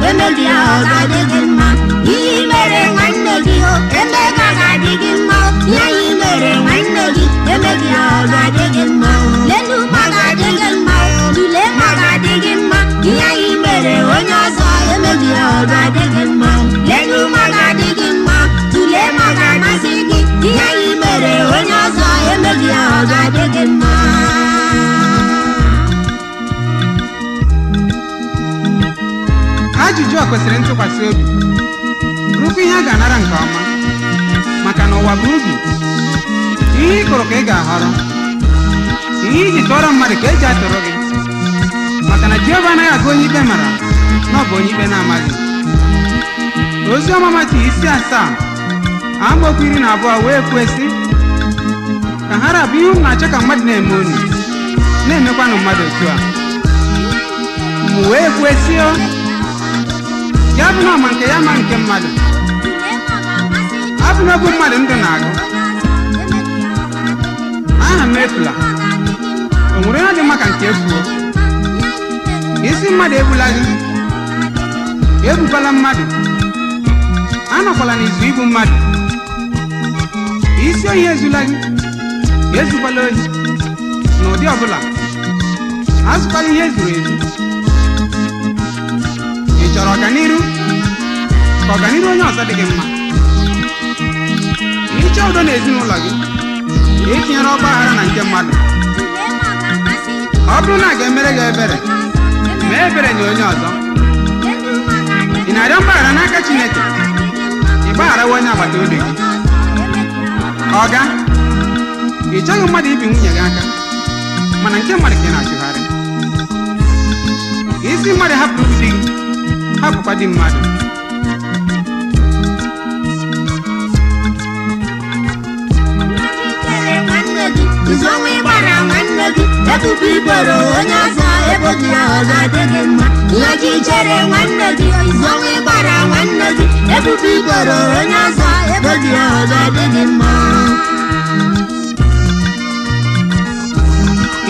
Emeghị ya, ọ ga-adị gị mma. Ihe i mere nwanne gị o, emega ga-adị gị mma. Ihe i mere nwanne gị, emeghị ya, ọ ga-adị gị mma. Lelu ma ga-adị gị mma, tụlee ma ga-adị gị mma. Ihe i mere onye ọzọ, emeghị ya, ọ ga-adị gị mma. Lelu ma ga-adị gị mma, tụlee ma ga-amasị gị. Ihe i mere onye ọzọ, emeghị ya, ọ ga-adị gị mma. Ajụjụ a kwesịrị ntụkwasị obi, bụrụkwa ihe a ga-anara nke ọma, maka na ụwa bụ ubi. Ihe ị kụrụ ka ị ga-aghọrọ. Ihe iji tụọrọ mmadụ ka eji atụrụ gị, maka na Jehova anaghị agụ onye ikpe mara na ọ bụ onye ikpe na-amaghị. Ozi ọma Matiu isi 7 amaokwu 12 wee kwuo sị, ka ha rabụ ihe unu na-achọ ka mmadụ na-eme unu, na-emekwanụ mmadụ otu a. M wee kwuo sị, o ya bụ na ọma nke ya ma nke mmadụ abụ na ogbu mmadụ ndụ na-agụ. Aha m efula. O nwere onye dị mma ka nke efuo? Isi mmadụ egbula gị, egbukwala mmadụ, anọkwala n'izu igbu mmadụ. Isi ohi ezula gị, ezukwala ohi n'ụdị ọbụla, azụkwala ihe ezuru ezu. Ị chọrọ ọganiru? Ka ọganiru onye ọzọ dị gị mma. Ịchọ udo n'ezinụlọ gị, etinyere ọgba aghara na nke mmadụ. Ọ bụrụ na a ga-emere gị ebere, mee ebere nye onye ọzọ. Ị na-arịọ mgbaghara n'aka Chineke, ị gbagharawa onye agbata obi gị. Ọga, ị chọghị mmadụ ibi nwunye gị aka, mana nke mmadụ ka ị na-achụgharị. Isi mmadụ hapụrụ di gị, hapụkwa di mmadụ. Nwanne gị, izu ọnwa ịgbara nwanne gị, ebubo iboro onye ọzọ, eboghị ya, ọ ga-adị gị mma. Ihe ji chere nwanne gị, izu ọnwa ịgbara nwanne gị, ebubo iboro onye ọzọ, eboghị ya, ọ ga-adị gị mma.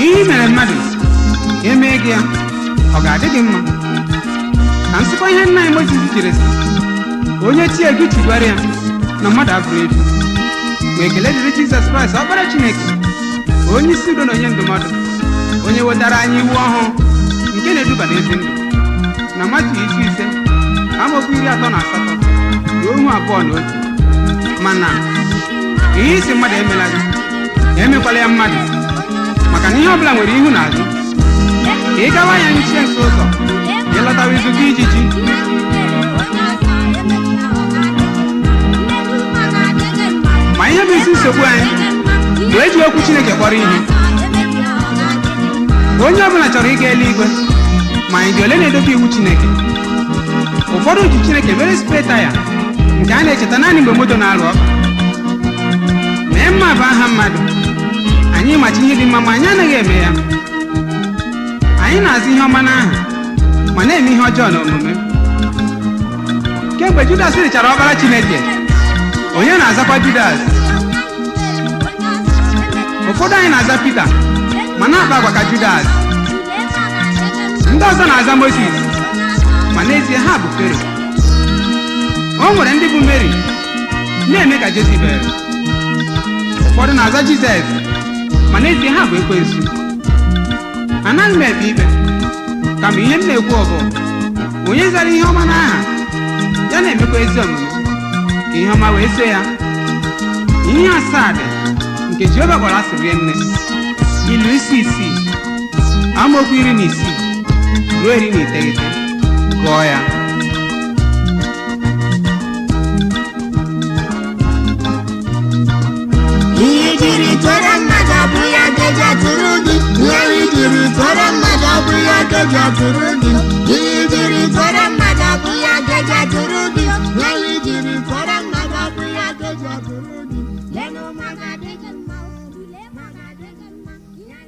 Ihe i mere mmadụ, emee gị ya, ọ ga-adị gị mma? Ka m sịkwa ihe nna anyị Mozis jiri sị, onye chi gị chigwara ya na mmadụ abụrụ efu. Ma ekele dịrị Jizọs Kraịst, ọkpara Chineke, onye isi udo na onye ndụmọdụ, onye wetara anyị iwu ọhụụ nke na-eduba n'ezi ndụ, na Matiu isi 5 amaokwu 38 ruo 21. Mana ihe isi mmadụ emela gị, emekwala ya mmadụ, maka na ihe ọbụla nwere ihu na azụ. Ka ị gawa ya nchie nso ụzọ, ị lọtawa izugo ijiji. Ma ihe bụ isi nsogbu anyị bụ eji okwu Chineke kpọrọ ihe. Onye ọbụla chọrọ ịga eluigwe, ma anyị dị ole na-edobe iwu Chineke? Ụfọdụ ji Chineke mere spare taya nke a na-echeta naanị mgbe moto na-alụ ọkụ. Mee mma bụ aha mmadụ. Anyị machi ihe dị mma, ma anyị anaghị eme ya. Anyị na-azụ ihe ọma n'aha, ma na-eme ihe ọjọọ n'omume. Kemgbe Judas richara ọkpara Chineke, onye na-azakwa Judas? Ụfọdụ anyị na-aza Pita, ma na-akpa agwa ka Judas. Ndị ọzọ na-aza Mozis, ma n'ezie ha bụ Fero. O nwere ndị bụ Meri na-eme ka Jezibel. Ụfọdụ na-aza Jizọs, ma n'ezie ha bụ ekwensu. Anaghị m ekpe ikpe, kama ihe m na-ekwu ọ bụ, onye zara ihe ọma n'aha ya na-emekwa ezi omume, ka ihe ọma wee so ya. Ihe asaa dị nke Jehova gwara asị rie nne. Ilu isi 6 amaokwu 16 ruo 19, gụọ ya. Ihe ijiri tụọrọ mmadụ, ọ bụ ya ka eji atụrụ gị. Ihe ijiri tụọrọ mmadụ, ọ bụ ya ka eji atụrụ gị.